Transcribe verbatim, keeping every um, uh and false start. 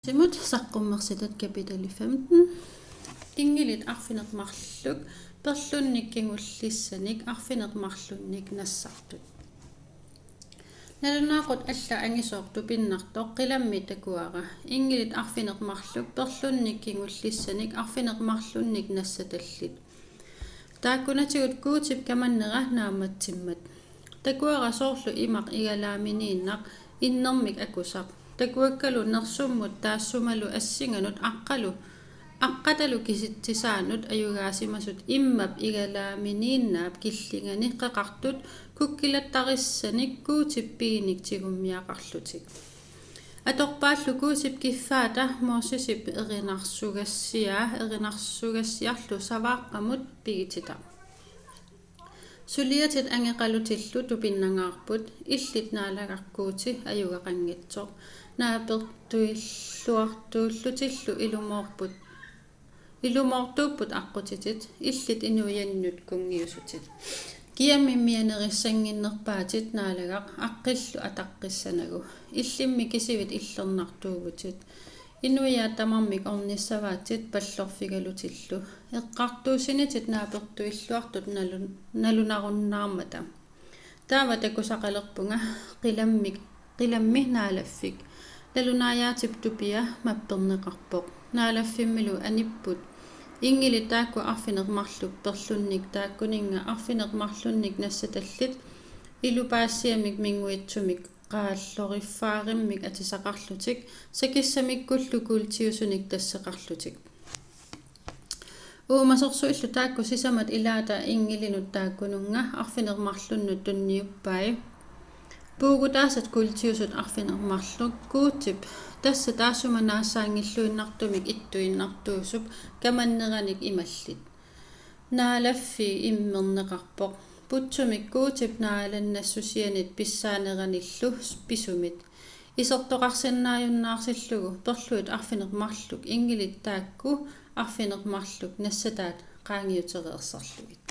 Simut saqqummersitat kapitali femten. Inngilit arfineq-marluk perlunnik kingullissanik arfineq-marlunnik nassartut. Nalunaaqut alla angisooq tupinnartoq qilammi takuara: Inngilit arfineq-marluk perlunnik kingullissanik arfineq-marlunnik nassatallit. Taakkunatigut Guutip kamannera naammatsimmat. Takuara soorlu imaq igalaaminiinnaq innermik akusaq. Takuakkalu nersummut taassumalu assinganut aqqalu, aqqatalu kisitsisaanut ajugaasimasut immap igalaaminiinnaap killingani qeqartut kukkilattarissanik Guutip piinik tigummiaqarlutik. Atorpaallu Guutip kiffaata Mosesip erinarsugassiaa, erinarsugassiarlu savaaqqamut pigititaq. Suliatit angeqalutillu tupinnangaarput, illit Naalagaq Guuti ajugaqanngitsoq. Naapertuilluartuullutillu ilumoorput, ilumoortuupput aqqutitit, illit inuiannut kunngiusutit. Kiammi mianerissannginnerpaatit Naalagaq aqqillu ataqqissanagu. Illimmi kisivit illernartuuvutit. Inuiaat tamarmik ornissavaatsit pallorfigalutillu. Eqqartuussinitit naapertuilluartut nalun-, nalunarunnaarmata. Taava takusaqalerpunga qilammik, qilammi naalaffik. Nalunaajaatip tupia mapperneqarpoq. Naalaffimmilu anipput: Inngilit taakku arfineq-marluk perlunnik taakkuninnga arfineq-marlunnik nassatallit ilupaassiamik minnguitsumik qaalloriffaarimmik atisaqarlutik, sakissamikkullu kuultiusunik tasseqarlutik. Uumasorsuillu taakku sisamat ilaata inngilinut taakkununnga arfineq-marlunnut tunniuppai. Puugutaasat kuultiusut arfineq-marluk Guutip, tassa taassuma naassaanngilluinnartumik ittuinnartuusup, kamanneranik imallit: Naalaffii immerneqarpoq. Putsumik Guutip naalannassusianit pissaaneranillu pisumit. Isertoqarsinnaajunnaarsillugu perluit arfineq-marluk inngilit taakku arfineq-marluk nassataat qaangiutereersarlugit.